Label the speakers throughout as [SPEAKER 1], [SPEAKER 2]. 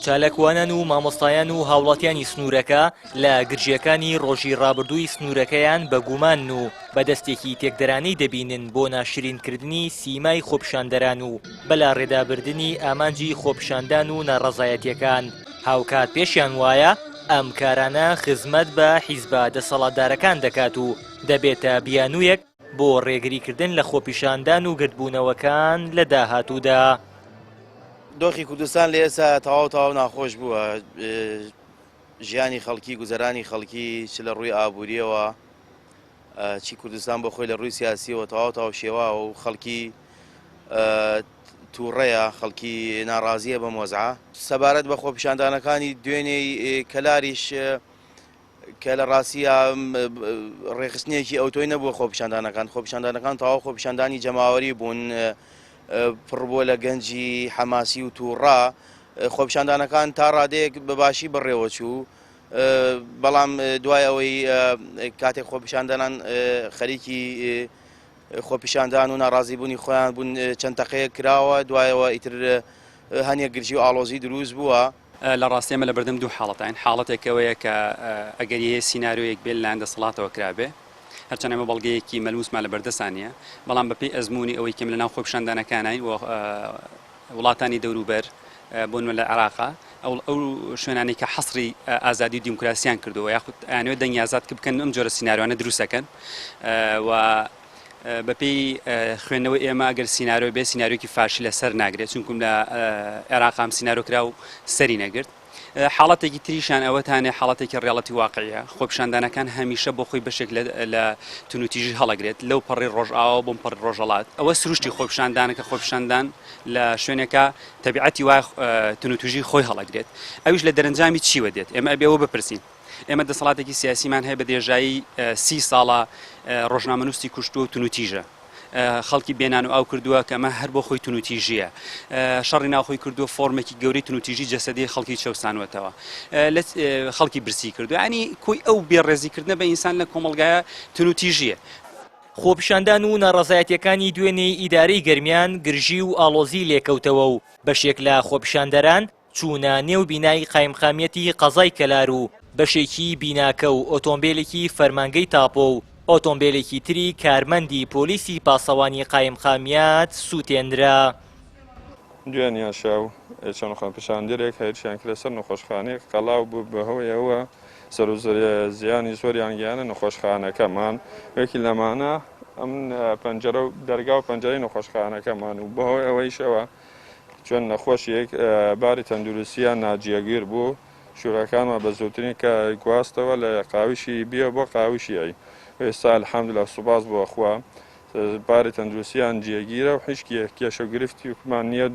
[SPEAKER 1] چالاکوانان و مامۆستایان و هاوڵاتیانی سنوورەکە لە گرژییەکانی ڕۆژی ڕابردووی سنوورەکەیان بە گومانن و بە دەستێکی تێکدەرانەی دەبینن بۆ ناشرینکردنی سیمای خۆپیشاندەران و بەلاڕێدابردنی ئامانجی خۆپیشاندان و ناڕەزایەتییەکان، هاوکات پێشیان وایە ئەم کارانە خزمەت بە حیزبە دەسەڵاتدارەکان دەکات و دەبێتە بیانوویەک بۆ ڕێگریکردن لە خۆپیشاندان و گردبوونەوەکان لە داهاتوودا.
[SPEAKER 2] دۆخی کوردستان لە ئێستا تەواو تەواو ناخۆش بووە، ژیانی خەڵکی، گوزەرانی خەڵکی چ لە ڕووی ئابووریەوە چی کوردستان بۆ خۆی لە ڕووی سیاسیەوە تەواو تەواو شێواوە و خەڵکی تووڕەیە، خەڵکی ناڕازیە بەم وەزعە. سەبارەت بە خۆپیشاندانەکانی دوێنێی کەلاریش کە لە ڕاستیا ڕێکخستنێکی ئەوتۆی نەبووە خۆپیشاندانەکان، خۆپیشاندانەکان تەواو خۆپیشاندانی جەماوەری بوون، پڕ بووە لە گەنجی حەماسی و تووڕە، خۆپیشاندانەکان تا ڕادەیەک بە باشی بەڕێوەچوو، بەڵام دوای ئەوەی کاتێک خۆپیشاندانان خەریکی خۆپیشاندان و ناڕازیبوونی خۆیان بوون چەند تەقەیەک کراوە، دوایەوە ئیتر هەنێک گرژی و ئاڵۆزی دروست بووە.
[SPEAKER 3] لە ڕاستی ئێمە لە بەردەم دوو حاڵەتاین، حاڵەتێک ئەوەیە کە ئەگەری هەیە سیناریۆیەک بێ لەلایەن دەسەڵاتەوە کرابێ، هەرچەند ئێمە بەڵگەیەکی مەلموسمان لە بەردەستا نییە، بەڵام بەپێی ئەزموونی ئەوەی کە ئێمە لەناو خۆپیشاندانەکاناین و وڵاتانی دەوروبەر بۆ نموونە لە عێراقا ئەو ئەو شوێنانەی کە حەسری ئازادی و دیموکراسیان کردووە یاخود ئەیانەوێت دەنگی ئازاد بکەن ئەم جۆرە سیناریۆانە دروست ئەکەن و بەپێی خوێندنەوەی ئێمە ئەگەر سینارۆ بێ سیناریۆکی فاشی لە سەر ناگرێت چونکم لە عێراق ئەم سینارۆ کرا و سەری نەگرت حاڵەتێکی تریشان ئەوەتانێ حاڵەتێکی ڕیاڵەتی واقعیە خۆپیشاندانەکان هەمیشە بۆ خۆی بەشێک لە تونوتیژی هەڵەگرێت لەو پەڕی ڕۆژئاوا بۆم پەڕی ڕۆژەڵات ئەوە سروشتی خۆپیشاندانە کە خۆپیشاندان لە شوێنێکە تەبیعەتی وای تونوتیژی خۆی هەڵەگرێت ئەویش لە دەرەنجامی چیوە دێت ئێمە ئەبێ ئەوە بپرسین ئێمە دەسەڵاتێکی سیاسیمان هەیە بە درێژایی سی ساڵە ڕۆژنامەنووسی کوشتووە و تونوتیژە خەڵکی بێنان و ئاو کردووە کە ئەمە هەر بۆ خۆی تونوتیژیە شەڕی ناوخۆی کردووە فۆرمێکی گەورەی تونوتیژی جەسەدی خەڵکی چەوسانوەتەوە لە خەڵکی برسی کردو ینی کۆی ئەو بێڕێزیکردنە بە ئینسان لە کۆمەڵگایە تونوتیژیە.
[SPEAKER 1] خۆپیشاندان و ناڕەزایەتیەکانی دوێنێی ئیدارەی گەرمیان گرژی و ئاڵۆزی لێکەوتەوە و بەشێک لە خۆپیشاندەران چوونە نێو بینای قایمقامیەتی قەزای کەلار و بەشێکی بیناکە و ئۆتۆمبێلێکی فەرمانگەی تاپۆ و ئۆتۆمبێلێکی تری کارمەندی پۆلیسی پاسەوانی قایمقامیەت سووتێنرا.
[SPEAKER 4] دوێنێ شەو چەند خۆپیشاندەرێک هێرشیان کردە سەر نەخۆشخانەی قەڵا و بەهۆیەوە سەر و زیانی زۆریان گەیاندە نەخۆشخانەکەمان، یەکی لەمانە ئەم پەنجەرە و دەرگا و پەنجەرەی نەخۆشخانەکەمان و بەهۆی ئەوەیشەوە چۆن نەخۆشیەک باری تەندروستیان ناجێگیر بوو، شوراکانمان بە زووترین کات گواستەوە لە قاوشی بیەوە بۆ قاوشی ئەی ئێستا الحمدللە سوپاس بۆ خوا باری تەندروستیان جێگیرە و هیچ کێشە و گرفتێکمان نییە.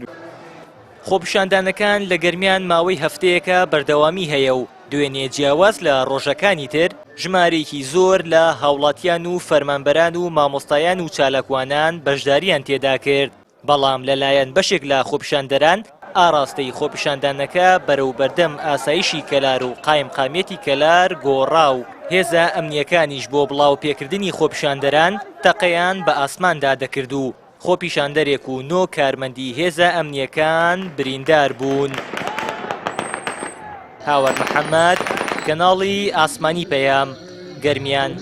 [SPEAKER 1] خۆپیشاندانەکان لە گەرمیان ماوەی هەفتەیەکە بەردەوامی هەیە و دوێنێ جیاواز لە ڕۆژەکانی تر ژمارەیەکی زۆر لە هاوڵاتیان و فەرمانبەران و مامۆستایان و چالاکوانان بەشداریان تێدا کرد. بەڵام لەلایەن بەشێک لە خۆپیشاندەران ئاڕاستەی خۆپیشاندانەکە بەرەو بەردەم ئاسایشی کەلار و قایمقامیەتی کەلار گۆڕا و هێزە ئەمنییەکانیش بۆ بڵاوپێکردنی خۆپیشاندەران تەقەیان بە ئاسماندا دەکرد و خۆپیشاندەرێک و نۆ کارمەندی هێزە ئەمنییەکان بریندار بوون. هاوار محەمەد، کەناڵی ئاسمانی پەیام، گەرمیان.